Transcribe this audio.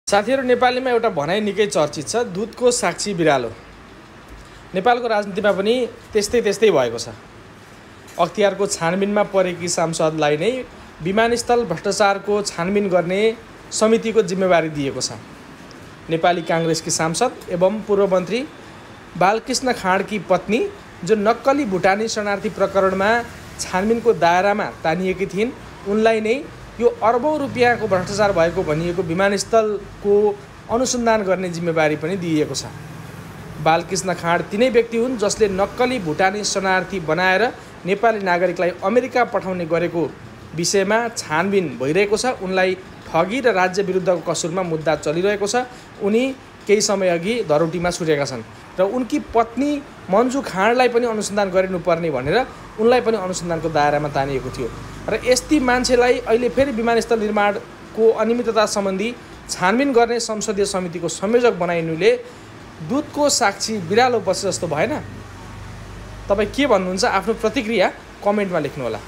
साथीहरु, नेपालीमा एउटा भनाइ निकै चर्चित छ, दूधको साक्षी बिरालो। नेपालको राजनीतिमा पनि त्यस्तै भएको छ। अख्तियारको छानबिनमा परेकी सांसदलाई नै विमानस्थल भ्रष्टाचारको छानबिन गर्ने समितिको जिम्मेवारी दिएको छ। नेपाली कांग्रेसकी सांसद एवं पूर्व मन्त्री बालकृष्ण खाँडकी पत्नी जो नक्कली भुटानी शरणार्थी प्रकरणमा छानबिनको दायरामा तानिएकी थिइन्, उनलाई नै यो अरबौं रुपियाँको भ्रष्टाचार भएको भनिएको विमानस्थलको अनुसन्धान गर्ने जिम्मेवारी पनि दिइएको छ। बालकृष्ण खाँड तिनै व्यक्ति हुन् जसले नक्कली भुटानी शरणार्थी बनाएर नेपाली नागरिकलाई अमेरिका पठाउने गरेको विषयमा छानबिन भइरहेको छ। उनलाई ठगी र राज्य विरुद्धको कसुरमा मुद्दा चलिरहेको छ। उनी केही समय अघि धरौटीमा छुटेका छन् र उनकी पत्नी मन्जु खाँडलाई पनि अनुसन्धान गरिनुपर्ने भनेर उनलाई पनि अनुसन्धानको दायरामा तानिएको थियो र यस्ती मान्छेलाई अहिले फेरि विमानस्थल निर्माणको अनियमितता सम्बन्धी छानबिन गर्ने संसदीय समितिको संयोजक बनाइनुले दूधको साक्षी बिरालो बसे जस्तो भएन? तपाईँ के भन्नुहुन्छ? आफ्नो प्रतिक्रिया कमेन्टमा लेख्नुहोला।